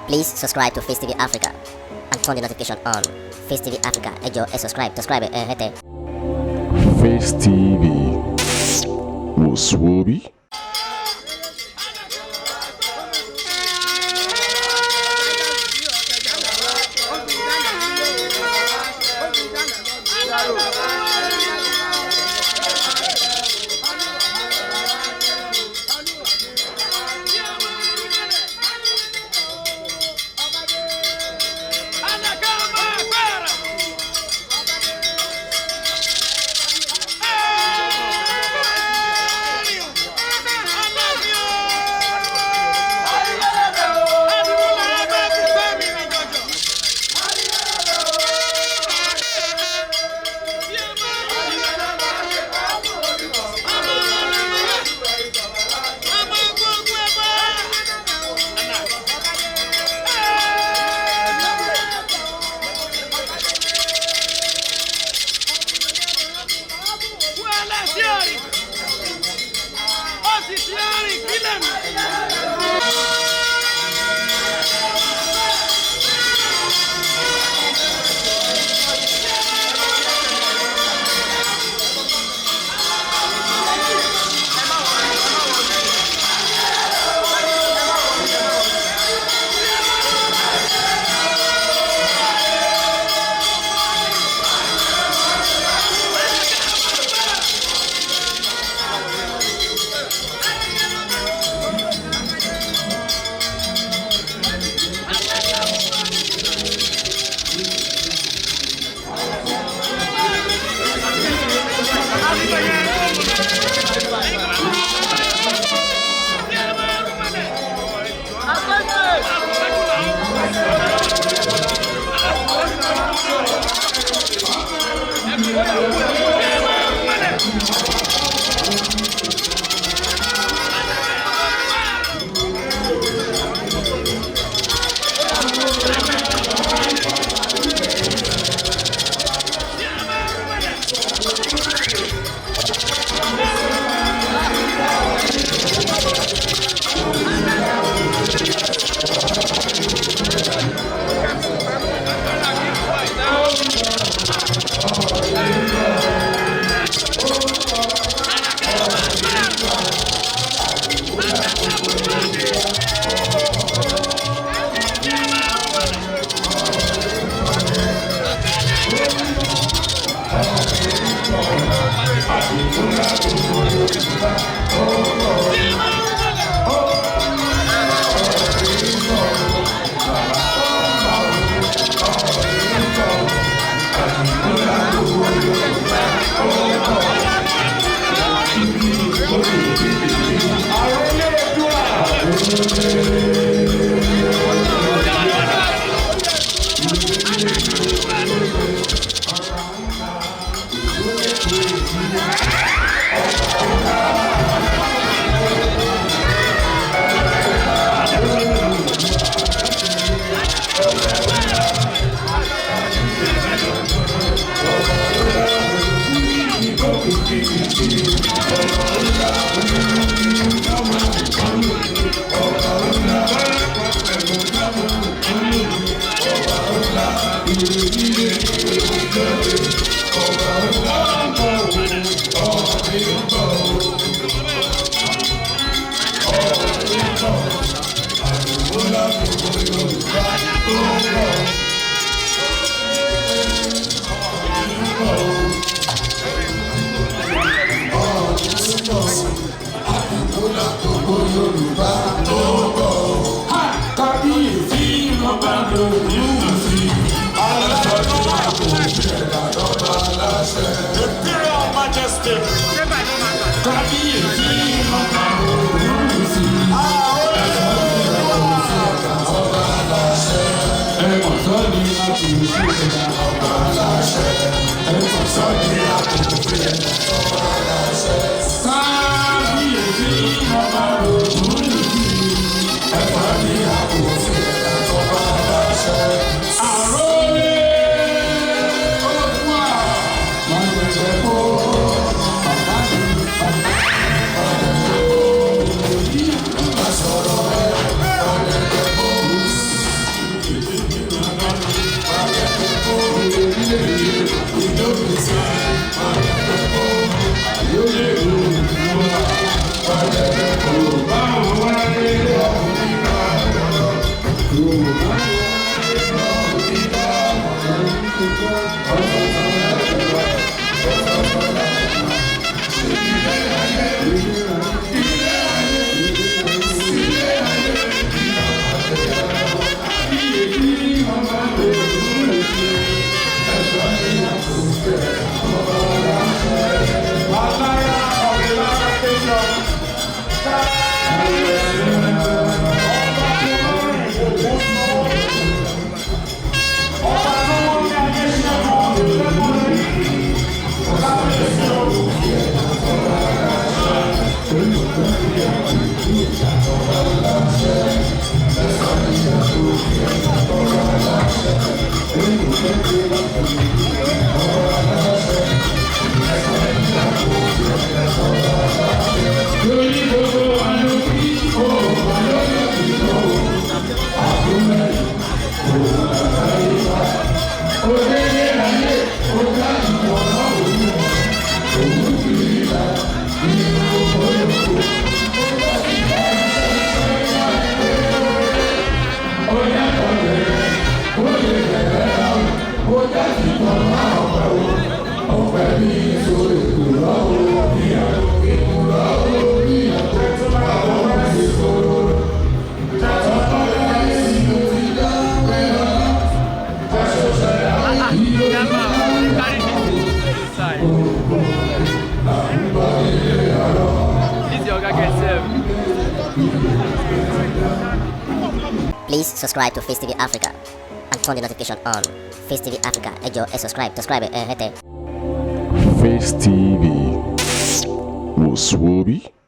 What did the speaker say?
Please subscribe to Face TV Africa and turn the notification on. Face TV Africa, ẹ jọ̀ọ́, ẹ subscribe, subscribe ẹ hẹ́tẹ̀. Face TV wò sùwòbí. Imperial Majesty. Kábíyèsí ọba Ògúnwùsì. Ẹ̀wọ̀n sọ́ni àkùnfin ọba aláṣẹ. Ẹ̀wọ̀n sọ́ni àkùnfin ọba aláṣẹ. Kábíyèsí ọba Ògúnwùsì. Ẹ̀wọ̀n ní àkùnfin ọba aláṣẹ. Àrólé Oòduà. Wọ́n gbẹ̀gbẹ̀ kó bàbá mi bàbá. Carry this inside. This your oga get sef. Please subscribe to Face TV Africa and turn the notification on. Face TV Africa, ẹ jọ̀ọ́ ẹ subscribe, subscribe ẹ hẹ́tẹ̀. Face TV was Swoby.